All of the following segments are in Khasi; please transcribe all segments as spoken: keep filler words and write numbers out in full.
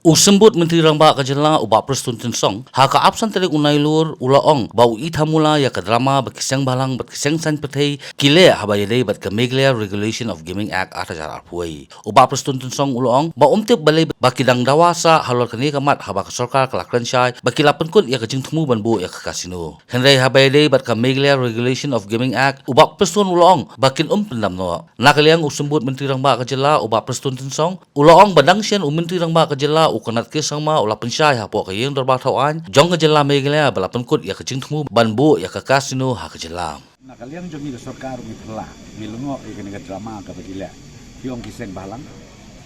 U Symbud Myntri Rangbah ka jylla u Bah Prestone Tynsong, ha ka arphew san tarik u Nailur u la ong ba u i thamula ïa ka drama ba ki seng bhalang bad ki seng saiñ pyrthei ki leh haba ïadei bad ka Meghalaya Regulation of Gaming Act arhajar arphew. U Bah Prestone Tynsong u la ong ba um tip balei ba ki dang dawa sah halor kane ka mat haba ka sorkar ka la kren shai ba ki la pynkut ïa ka jingthmu ban buh ïa ka casino. Hynrei haba ïadei bad ka Meghalaya Regulation of Gaming Act, u Bah Prestone u la ong ba kin ym pyndam noh. Na ka liang u Symbud Myntri Rangbah ka jylla u Bah Prestone Tynsong u la ong ba dang shen u Myntri Rangbah ka jylla u Conrad K Sangma u la pynshai hapoh ka ïing dorbar thaw aiñ jong ka jylla Meghalaya ba la pynkut ïa ka jingthmu ban buh ïa ka casino ha ka jylla. Na ka liang jong ngi ka sorkar ngi pyrshah, ngi lyngngoh ïa kane ka drama kaba ki leh. Phi ong ki seng bhalang,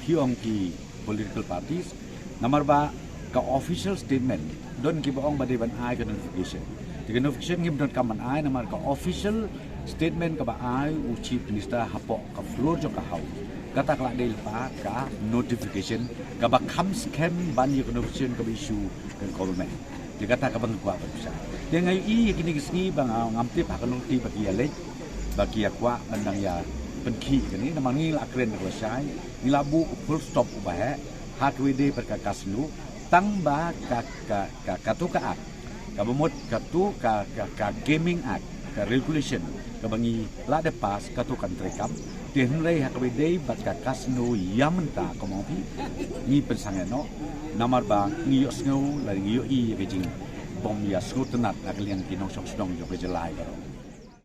phi ong ki political parties, namar ba ka official statement don kiba ong ba dei ban ai ka notification. Te ka notification ngim donkam ban ai namar ka official statement kaba ai u Chief Minister hapoh ka floor jong ka House, kata ka la dei lypa ka notification kaba kham skhem ban ïa ka notification kaba issue ka government. Te kata kaba nga kwah ban pynshai. Te nga ïohi ïa kine ki sngi ba nga, ngam tip ha ka longti ba ki ïa leit, ba ki ïa kwah ban dang ïa pynkhih ïa kane, namar ngi la kren na ka lashai, ngi la buh full stop uba heh ha kaba ïadei bad ka casino, tang ba ka, ka, ka, katu ka act, kaba mut katu ka, ka, ka Gaming Act, ka regulation kaba ngi la dep pass, katu kan treikam. Te hynrei ha kaba ïadei bad ka casino ïa mynta, kumno phi, ngi pynsangeh noh, namar ba ngi ïohsngew lane ngi ïohi ïa ka jingbym ïa sngewtynnat na ka liang ki nongshong shnong jong ka jylla hi baroh.